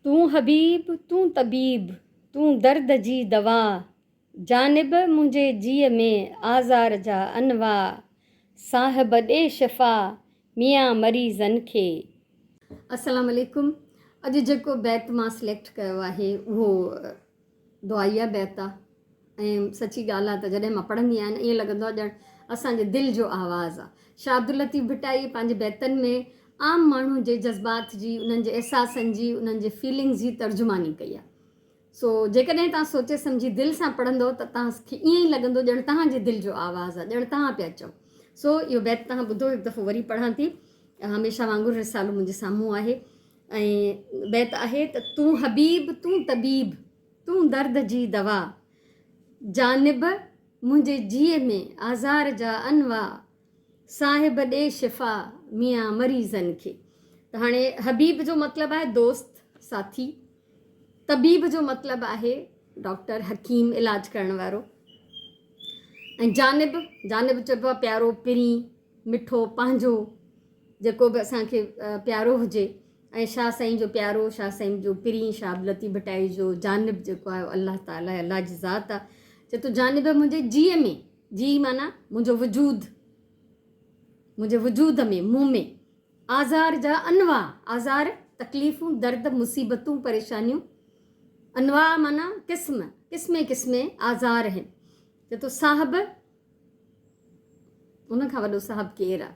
تون حبيب تون طبيب تون درد جي دوا جانب منهنجي جيء ۾ آزار جا انواع صاحب ڏي شفا ميان مريضن کي. السلام عليڪم اڄ جيڪو بيت مان سليڪٽ ڪيو آهي اهو دعائيه بيت آ ۽ سچي ڳالهه آ ته جڏهن مان پڙهندي آهيان ائين لڳندو آ ڄڻ اسان جي دل جو آواز آ. شاهه عبداللطيف ڀٽائي پنهنجي بيتن ۾ عام ماڻهو جي جذبات جي، انهن جي احساسن جي، انهن جي فيلنگز جي ترجماني ڪئي آ. سو جيڪڏهن توهان سوچي سمجهي دل سان پڙهندو ته توهان کي ائين ئي لڳندو ڄڻ توهان جي دل جو آواز آ، ڄڻ توهان پيا چئو. سو اهو بيت توهان ٻڌو هڪ دفعو وري پڙهان ٿي. هميشه وانگر رسالو منهنجي سامهون آهي. ۽ بيت آهي ته تون حبيب تون طبيب تون درد جي دوا جانب منهنجي جيء ۾ آزار جا انواع صاحب ڏي شفا ميان مريضن کي ته هاڻي حبيب جو مطلب آهي دوست ساٿي طبيب جو مطلب آهي ڊاڪٽر حڪيم علاج ڪرڻ وارو ۽ جانب جانب چئبو آهي پيارو پرين مٺو پنهنجو جيڪو به اسان کي پيارو هجي ۽ شاهه سائين جو پيارو شاهه سائين جو پرين شاهه عبداللطيف ڀٽائي جو جانب جيڪو آهي الله تعالي الله جي ذات آهي چي ٿو جانب منهنجي جيء ۾ جي معنيٰ منهنجو وجود منهنجي وجود ۾ مون ۾ آزار جا انواع آزار تڪليفون درد مصيبتون پريشانيون انواع معنيٰ قسم قسمين قسمين آزار آهن چي ٿو صاحب ان کان وڏو صاحب ڪير آ؟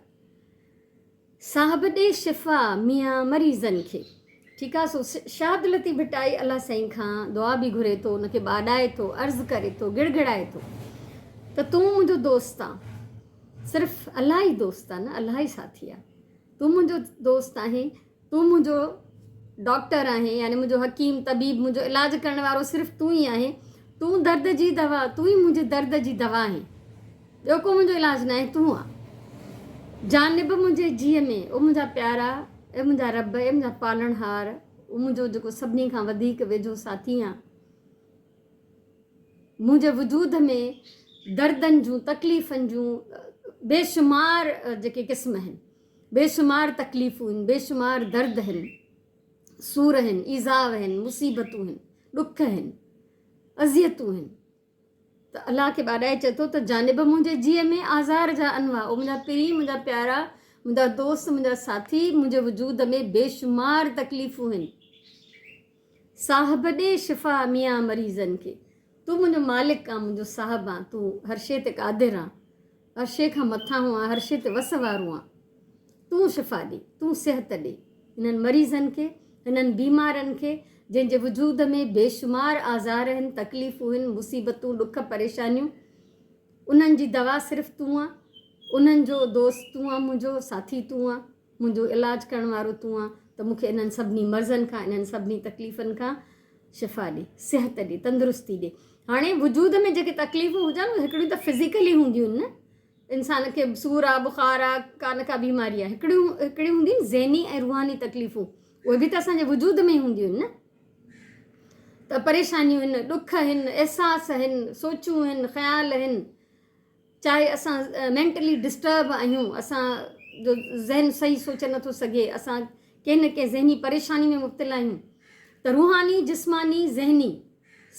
صاحب ڏي شفا ميان مريضن کي. ٺيڪ آ سو شاهه عبداللطيف ڀٽائي الله سائين کان دعا به گهري ٿو ان کي ٻاڏائي ٿو عرض ڪري ٿو گڙگڙائي ٿو ته تون منهنجو دوست آن صرف الله ئي دوست آ نه الله ئي ساٿي آ تون منهنجو دوست آهين تون منهنجو ڊاڪٽر آهين يعني منهنجو حڪيم، طبيب، منهنجو علاج ڪرڻ وارو صرف تون ئي آهين. تون درد جي دوا، تون ئي منهنجي درد جي دوا آهين. ٻيو ڪو منهنجو علاج ناهي، تون آن. جانب منهنجي جيء ۾، او منهنجا پيارا، اي منهنجا رب، اي منهنجا پالڻهار، او منهنجو جيڪو سڀني کان وڌيڪ ويجهو ساٿي آن. منهنجي وجود ۾ دردن جون، تڪليفن جون بيشمار جيڪي قسم آهن. بيشمار تڪليفون هن، بيشمار درد هن، سور هن، ايذاء هن، مصيبتون هن، ڏک هن، اذيتون هن. ته الله کي ٻاڏائي چئي ٿو ته جانب منهنجي جيء ۾ آزار جا انواع، او منهنجا پرين، منهنجا پيارا، منهنجا دوست، منهنجا ساٿي، منهنجي وجود ۾ بيشمار تڪليفون هن. صاحب ڏي شفا ميان مريضن کي. تون منهنجو مالڪ آن، منهنجو صاحب آن، تون هر شيء تي قادر آن، هر شيء کان مٿانهون آن، هر شيء تي وس وارو آن. تون شفا ڏي، تون صحت ڏي هنن مريضن کي، هنن بيمارن کي، جنهن جي وجود ۾ بيشمار آزار آهن، تڪليفون آهن، مصيبتون، ڏک، پريشانيون، انهن جي دوا صرف تون آن، انهن جو دوست تون آن، منهنجو ساٿي تون آن. منهنجو علاج ڪرڻ وارو تون آن ته مون کي انهن سڀني مرضن کان، انهن سڀني تڪليفن کان شفا ڏي، صحت ڏي، تندرستي ڏي. هاڻي وجود ۾ جيڪي تڪليفون هجن اهي هڪڙيون ته فزيڪلي هونديون آهن نه، انسان کي سور آ، بخار آ، ڪا نه ڪا بيماري آ، هڪڙيون هڪڙيون هونديون آهن ذهني ۽ روحاني تڪليفون، اهي به ته اسان جي وجود ۾ ئي هونديون آهن نه. ته پريشانيون آهن، ڏک آهن، احساس آهن، سوچون آهن، خيال آهن. چاهي اسان مينٽلي ڊسٽرب آهيون، اسان جو ذهن صحيح سوچي نٿو سگهي، اسان ڪنهن نه ڪنهن ذهني پريشاني ۾ مبتلا آهيون ته روحاني، جسماني، ذهني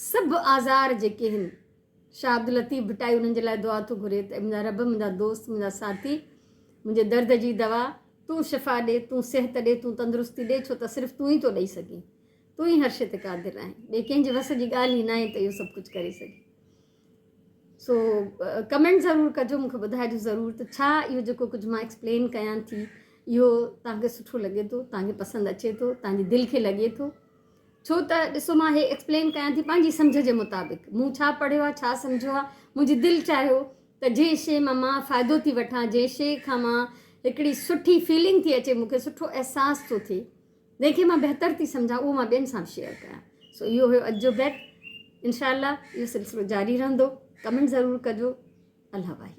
سڀ آزار جيڪي آهن شاهه عبداللطيف ڀٽائي انهن جي لاء دعا ٿو گهري ته منهنجا رب، منهنجا دوست، منهنجا ساٿي، منهنجي درد جي دوا تون شفا ڏي، تون صحت ڏي، تون تندرستي ڏي ڇو ته صرف تون ئي ٿو ڏئي سگهين، تون ئي هر شيء تي قادر آهين، ٻئي ڪنهن جي وس جي ڳالهه ئي ناهي ته اهو سڀ ڪجهه ڪري سگهي. سو ڪمينٽ ضرور ڪجو مونکي ٻڌائجو ضرور ته ڇا اهو جيڪو ڪجهه مان ايڪسپلين ڪيان ٿي اهو توهان کي سٺو لڳي ٿو توهان کي پسند اچي ٿو توهان جي دل کي لڳي ٿو ڇو ته ڏسو مان هي ايڪسپلين ڪيان ٿي پنهنجي سمجهه جي مطابق مون ڇا پڙهيو آهي ڇا سمجهيو آهي منهنجي دل چاهيو ته جنهن شيء مان مان فائدو ٿي وٺان جنهن شيء کان مان هڪڙي سٺي فيلنگ ٿي اچي مونکي سٺو احساس ٿو ٿئي جنهن کي مان بهتر ٿي سمجهان اهو مان ٻين سان به شيئر ڪيان سو اهو هيو اڄ جو بيت انشاء الله اهو سلسلو جاري رهندو ڪمينٽ ضرور ڪجو الله واهي.